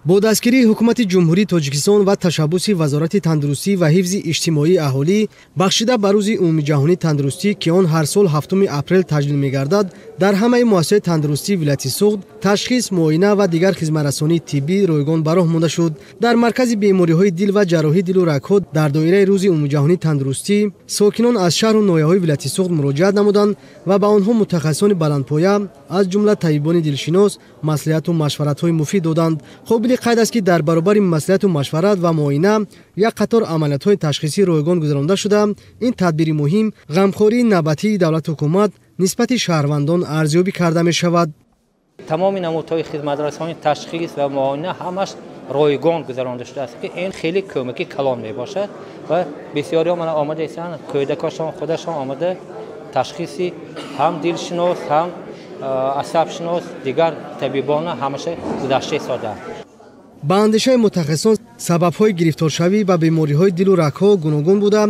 Бо дастгирии ҳукумати Ҷумҳурии Тоҷикистон ва ташаббуси Вазорати тандурустӣ ва ҳифзи иҷтимоии аҳолӣ, бахшида ба Рӯзи умумиҷаҳонии тандурустӣ, ки он ҳар сол 7 апрел таҷлил мегардад, дар ҳамаи муассисаҳои тандурустии вилояти Суғд ташхис, муоина ва дигар хизматрасонии тиббӣ ройгон ба роҳ монда шуд. Дар маркази бемориҳои дил ва ҷарроҳии дилу рагҳо дар доираи Рӯзи умумиҷаҳонии тандурустӣ сокинон аз шаҳру ноҳияҳои вилояти Суғд муроҷиат намуданд ва ба онҳо мутахассисони баландпоя, аз ҷумла табибони дилшинос, маслиҳату машваратҳои муфид доданд. Қобили қайд аст, ки дар баробари маслиҳату машварат ва муоина як қатор амалиётҳои ташхисӣ ройгон гузаронда шуда, ин тадбири муҳим ғамхории навбатии давлату ҳукумат нисбати шаҳрвандон арзёбӣ карда мешавад. Тамоми намудҳои хизматрасонии ташхис ва муоина ҳамаш ройгон гузаронда шудааст, ки ин хеле кӯмаки калон мебошад ва бисёриҳо мана омада истанд, кӯдакошон худашон омада ташхиси ҳам дилшинос, ҳам асабшинос, дигар табибона ҳамаша гузашта истодаанд. Ба андешаи мутахассисон, сабабҳои гирифторшавӣ ба бемориҳои дилу рагҳо гуногун буда,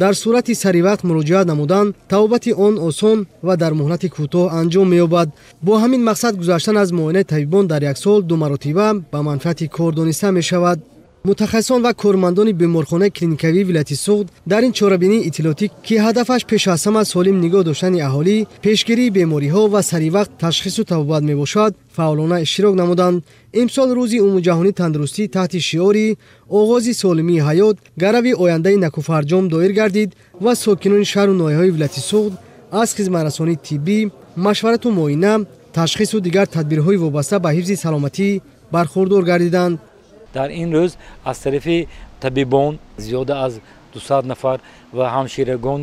дар сурати саривақт муроҷиат намудан табобати он осон ва дар муҳлати кӯтоҳ анҷом меёбад. Бо ҳамин мақсад гузаштан аз муоинаи табибон дар як сол 2 маротиба ба манфиати кор дониста мешавад. Мутахассисон ва кормандони беморхонаи клиникавии вилояти Суғд дар ин чорабинии иттилоотӣ, ки ҳадафаш пеш аз ҳама солим нигоҳ доштани аҳолӣ, пешгирии бемориҳо ва саривақт ташхису табобат мебошад, фаъолона иштирок намуданд. Имсол Рӯзи умумиҷаҳонии тандурустӣ таҳти шиори «Оғози солимии ҳаёт, гарави ояндаи накӯфарҷом» доир гардид ва сокинони шаҳру ноҳияҳои вилояти Суғд аз хизматрасонии тиббӣ, машварату муоина, ташхису дигар тадбирҳои вобаста ба ҳифзи саломатӣ бархурдор гардиданд. Дар ин рӯз аз тарафи табибон зиёда аз 200 нафар ва ҳамширагон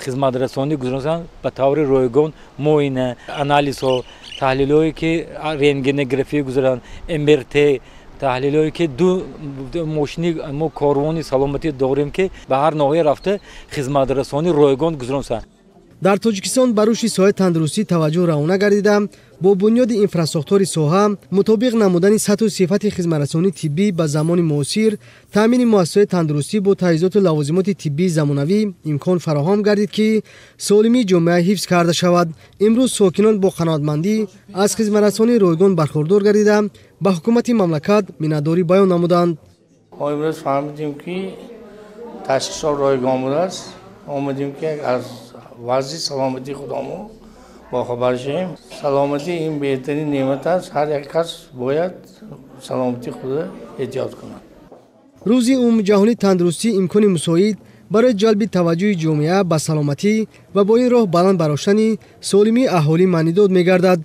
хизматрасонӣ гузаронанд ба таври ройгон: муоина, анализҳо, таҳлилҳое ки рентгенография гузаранд, МРТ, таҳлилҳое ки ду мошини мо корвони саломатӣ дорем, ки ба ҳар ноҳия рафта хизматрасонӣ ройгон гузаронанд. Дар Тоҷикистон ба рушди соҳаи тандурустӣ таваҷҷӯҳ равона гардида, бо бунёди инфрасохтори соҳа, мутобиқ намудани сатҳу сифати хизматрасонии тиббӣ ба замони муосир, таъмини муассисаҳои тандурустӣ бо таҷҳизоту лавозимоти тиббии замонавӣ имкон фароҳам гардид, ки солимии ҷомеа ҳифз карда шавад. Имрӯз сокинон бо қаноатмандӣ аз хизматрасонии ройгон бархурдор гардида, ба ҳукумати мамлакат миннатдорӣ баён намуданд. Мо имрӯз фаҳмидем, ки ташхисҳо ройгон будааст. Омадем, ки аз вазъи саломатии худамон бохабар шавем. Саломатӣ ин беҳтарин неъмат аст. Ҳар як кас бояд саломатии худро эҳтиёт кунад. Рӯзи умумиҷаҳонии тандурустӣ имкони мусоид барои ҷалби таваҷҷӯҳи ҷомеа ба саломатӣ ва бо ин роҳ баланд бардоштани солимии аҳолӣ маънидод мегардад.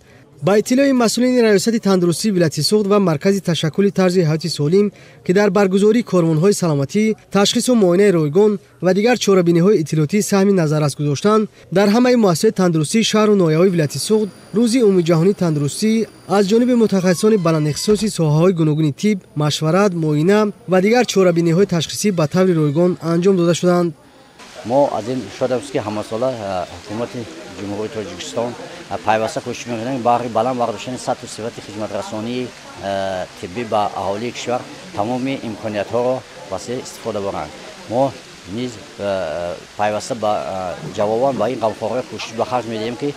Ба иттилои масъулини Раёсати тандурустии вилояти Суғд ва Маркази ташаккули тарзи ҳаёти солим, ки дар баргузории корвонҳои саломатӣ, ташхису муоинаи ройгон ва дигар чорабиниҳои иттилоотӣ саҳми назаррас гузоштанд, дар ҳамаи муассисаҳои тандурустии шаҳру ноҳияҳои вилояти Суғд Рӯзи умумиҷаҳонии тандурустӣ аз ҷониби мутахассисони баландихтисоси соҳаҳои гуногуни тиб, машварат, муоина ва дигар чорабиниҳои ташхисӣ ба таври ройгон анҷом дода шуданд. Мо аз ин шод ҳастем, ки ҳамасола ҳукумати Ҷумҳурии Тоҷикистон пайваста кӯшиш мекунад баҳри баланд бардоштани сатҳу сифати хизматрасонии тиббӣ ба аҳолии кишвар тамоми имкониятҳоро васеъ истифода баранд. Мо низ пайваста ба ҷавобан ба ин ғамхориҳо кӯшиш ба харҷ медиҳем, ки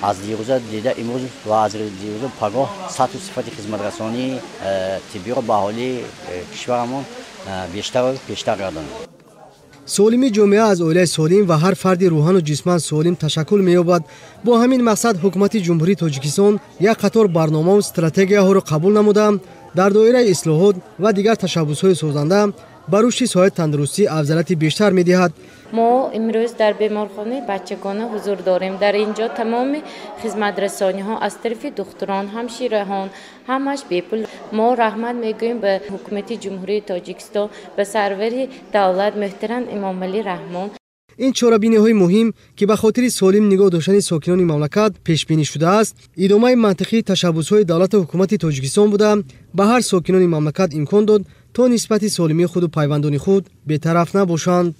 аз дирӯза дида имрӯз ва аз дирӯза пагоҳ сатҳу сифати хизматрасонии тиббиро ба аҳолии кишварамон бештару пештар гардонем. Солимии ҷомеа аз оилаи солим ва ҳар фарди рӯҳану ҷисман солим ташаккул меёбад. Бо ҳамин мақсад ҳукумати Ҷумҳурии Тоҷикистон як қатор барномаву стратегияҳоро қабул намуда, дар доираи ислоҳот ва дигар ташаббусҳои созанда ба рушди соҳаи тандурустӣ афзалияти бештар медиҳад. Мо имрӯз дар беморхонаи бачагона ҳузур дорем. Дар ин ҷо тамоми хизматрасониҳо аз тарафи духтурон, ҳамшираҳон ҳамаш бепул. Мо раҳмат мегӯем ба ҳукумати Ҷумҳурии Тоҷикистон, ба сарвари давлат муҳтарам Эмомалӣ Раҳмон. Ин чорабиниҳои муҳим, ки ба хотири солим нигоҳ доштани сокинони мамлакат пешбинӣ шудааст, идомаи мантиқии ташаббусҳои давлату ҳукумати Тоҷикистон буда, ба ҳар сокинони мамлакат имкон дод, то нисбати солимии худу пайвандони худ бетараф набошанд.